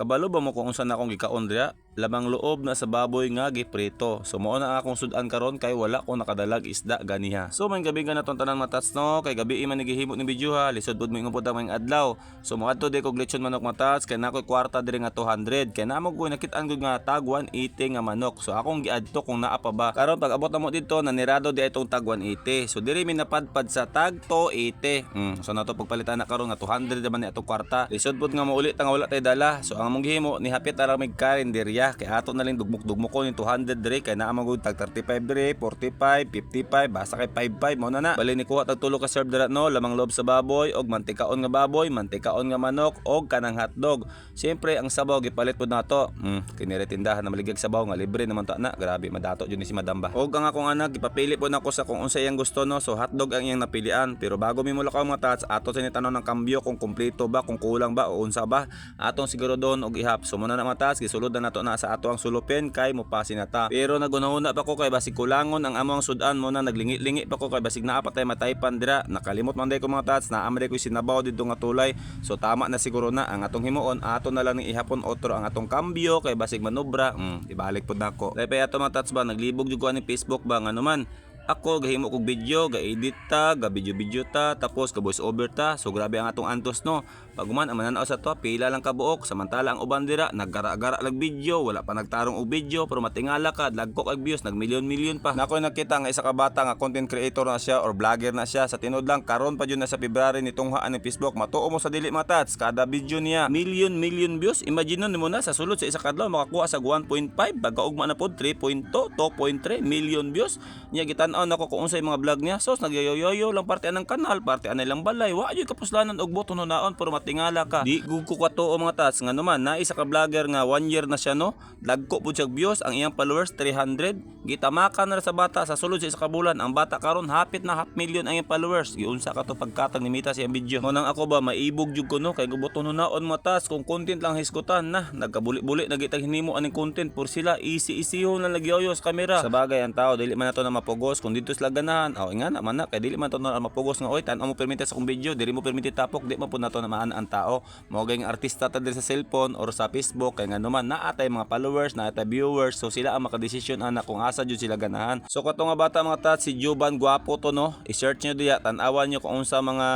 Kabalo ba mo kung unsa na akong gikaon dira? Lamang loob na sa baboy nga giprito. So mao na akong sudan karon kay wala ko nakadalag isda ganiha. So may gabi nga natong tanan, mga tats, no, kay gabi man ni gihimo ni video ha. Lisod pud mo ingon pud ang maayong adlaw. So moadto di ko lechon manok, mga tats, kay nakoy kwarta diri nga 200. Kay namo ko nakit-an gud nga tag 180 nga manok. So akong giadto kung naa pa ba. Karon pag abot na mo dito, nanirado di itong tag 180. So diri mi napadpad sa tag 280. So nato pagpalitan na karon nga 200 naman ni atong kwarta. Lisod pud nga mouli ta nga wala tay dala. So ang among gihimo, nihapit na lang mig karinderya kay ato na lang dugmok-dugmok ko ni 200 diri kay naa man gud tag 35 diri, 45, 55, basta kay 55 mo na na. Bali ni kuha tag tulo ka serve dira no, lamang loob sa baboy og mantikaon nga baboy, mantikaon nga manok og kanang hotdog. Siyempre ang sabaw gipalit pud nato. Kini tindahan na maligag sabaw nga libre naman ta na. Grabe, madato jud ni si Madam ba. Og ang akong anak, gipapili pud nako sa kung unsa iyang gusto no. So hotdog ang iyang napilian. Pero bago mi mulakaw, mga tats, ato sa ni ng kambyo kung kumpleto ba, kung kulang ba o unsa ba. Atong siguro doon og ihap. So muna na, mga tats, gisulod na nato na sa ato ang sulupin kay mupasi na ta. Pero nagunahuna pa ko kay basig kulangon ang among sudan mo na naglingi-lingi pa ko kay basig naa pa tay mataypan dira. Nakalimot man day ko, mga tats, naa man day ko sinabaw didto nga tulay. So tama na siguro na ang atong himuon, ato na lang ning ihapon otro ang atong kambyo kay basig manobra. Ibalik pud nako. Dahil pa ato, mga tats ba, naglibog jud ko ani Facebook ba, ngano man ako gahimo kog video, ga-edit ta, ga video-video ta, tapos ga voice over ta. So grabe ang atong antos no. Pag human ang mananaw sa to, pila lang kabuok. Samantala ang uban dira naggara-gara lag video, wala pa nagtarong og video, pero matingala ka, lagkok ag views, nag million-million pa. Nako nakita nga isa ka bata nga content creator na siya or vlogger na siya. Sa tinuod lang, karon pa jud na sa February ni tunghaan ni Facebook. Matuo mo sa dili, mga tats, kada video niya million million views. Imagine nimo na sa sulod sa isa ka adlaw makakuha sa 1.5, pagkaugma na pod 3.2, 2.3 million views. Niya gitan-aw nako kung unsay mga vlog niya. Sos, nagyayoyoyo lang parte anang kanal, parte anay lang balay. Wa jud kapuslanan og buto naon, pero matingala ka. Di gud ko katuo, mga tats, ngano man na isa ka vlogger nga one year na siya no. Dagko pud siya views, ang iyang followers 300. Gitamakan na sa bata sa sulod sa isa ka bulan. Ang bata karon hapit na half million ang iyang followers. Giunsa ka to pagkatag ni Mita sa iyang video. Mo nang ako ba, maibog jud ko no kay guboton naon, mga tats, kung content lang hisgutan na nagkabuli-buli na gitag hinimo aning content por sila easy easy na nagyoyo sa kamera. Sa bagay, ang tao dili man nato na mapugos kung dito sila ganahan. Oh, nga na man na kay dili man to na mapugos nga, "Oy, tan-aw mo permite sa akong video, dili mo permite tapok." Di man pud nato na maana ang tao. Mao gay nga artista ta diri sa cellphone or sa Facebook kay ngano man naa tay mga followers, naa tay viewers, so sila ang makadesisyon ana kung asa jud sila ganahan. So kato nga bata, mga tats, si Juban Guapo to no. I-search nyo diya, tan-awan nyo kung unsa mga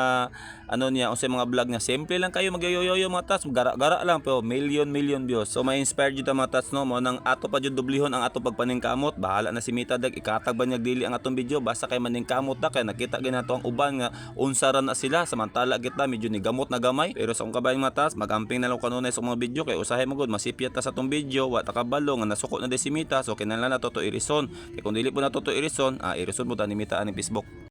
ano niya, unsa mga vlog niya. Simple lang kayo magyoyoyo, mga tats, gara-gara lang pero million million views. So ma-inspire jud ta, mga tats no, mo nang ato pa jud dublihon ang ato pagpaningkamot. Bahala na si Mita dag ikatag ba niya dili ang atong video, basta kay maningkamot ta kay nakita ginato ang uban nga unsa ra na sila, samantala kita medyo ni gamot na gamay. Pero sa akong kabahin, mga tats, magamping na lang kanunay sa mga video kay usahay mo gud masipyat ta sa atong video, wa ta kabalo nga nasuko na de si Mita, so kinahanglan nato to irison. Kay kung dili po nato to irison, irison mo ta ni Mita aning Facebook.